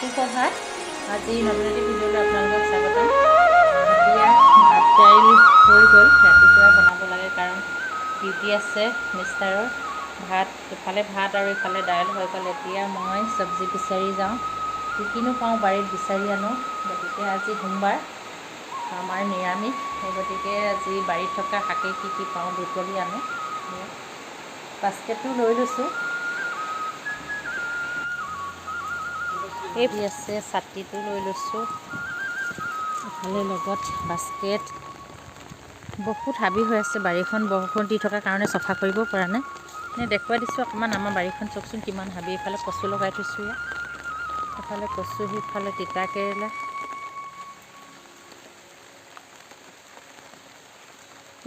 সুপ্ৰভাত। আজি নতুন এটি ভিডিঅ'লৈ আপোনালোকক স্বাগতম। এতিয়া ভাত দাইল হৈ গ'ল, ৰাতিপুৱাই বনাব লাগে কাৰণ ডিউটি আছে মিষ্টাৰৰ। ভাত ইফালে ভাত আৰু ইফালে দাইল হৈ গ'ল। এতিয়া মই চব্জি বিচাৰি যাওঁ, কি কিনো পাওঁ বাৰীত বিচাৰি আনো। গতিকে আজি সোমবাৰ, আমাৰ নিৰামিষ, সেই গতিকে আজি বাৰীত থকা শাকে কি কি পাওঁ বুটলি আনো। বাস্কেটটো লৈ লৈছোঁ। এই আছে ছাতিটো লৈ লৈছোঁ, ইফালে লগত বাস্কেট। বহুত হাবি হৈ আছে বাৰীখন, বৰষুণ দি থকাৰ কাৰণে চফা কৰিব পৰা নাই। এনেই দেখুৱাই দিছোঁ অকণমান আমাৰ বাৰীখন, চাওকচোন কিমান হাবি। এইফালে কচু লগাই থৈছোঁ, ইয়াত এফালে কচু, সিফালে তিতা কেৰেলা।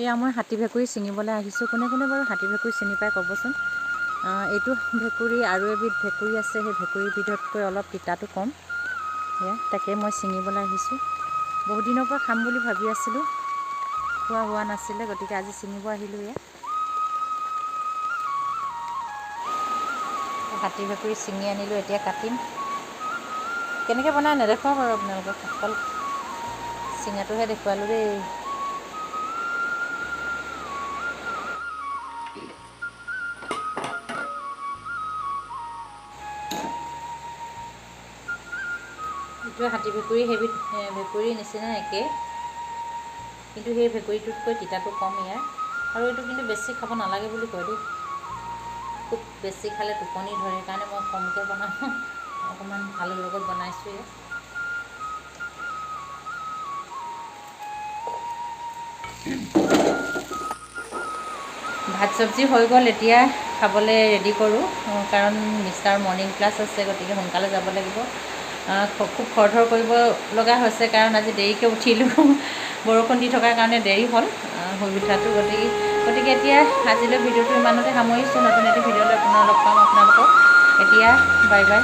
এয়া মই হাতী ভেকুৰী ছিঙিবলৈ আহিছোঁ। কোনে কোনে বাৰু হাতী ভেকুৰী চিনি পাই ক'বচোন। এইটো ভেকুৰী আৰু এবিধ ভেকুৰী আছে, সেই ভেকুৰীবিধতকৈ অলপ তিতাটো কম। এয়া তাকে মই ছিঙিবলৈ আহিছোঁ। বহুত দিনৰ পৰা খাম বুলি ভাবি আছিলোঁ, খোৱা হোৱা নাছিলে, গতিকে আজি ছিঙিব আহিলোঁ। এয়া হাতী ভেকুৰী ছিঙি আনিলোঁ, এতিয়া কাটিম। কেনেকৈ বনাই নেদেখুৱাওঁ বাৰু আপোনালোকক, অকল ছিঙাটোহে দেখুৱালোঁ দেই। এইটো হাতী ভেকুৰী, সেইবিধ ভেকুৰীৰ নিচিনা একে, কিন্তু সেই ভেকুৰীটোতকৈ তিতাটো কম ইয়াৰ। আৰু এইটো কিন্তু বেছি খাব নালাগে বুলি কয় দেই, খুব বেছি খালে টোপনি ধৰে, সেইকাৰণে মই কমকৈ বনাওঁ, অকণমান আলুৰ লগত বনাইছোঁ। ইয়াত ভাত চব্জি হৈ গ'ল, এতিয়া খাবলৈ ৰেডি কৰোঁ, কাৰণ মিষ্টাৰ মৰ্ণিং ক্লাছ আছে, গতিকে সোনকালে যাব লাগিব। খুব খৰধৰ কৰিব লগা হৈছে কাৰণ আজি দেৰিকৈ উঠিলোঁ, বৰষুণ দি থকাৰ কাৰণে দেৰি হ'ল শুই উঠাটো। গতিকে এতিয়া আজিলৈ ভিডিঅ'টো ইমানতে সামৰিছোঁ। নতুন এটি ভিডিঅ'লৈ পুনৰ লগ পাম আপোনালোকক। এতিয়া বাই বাই।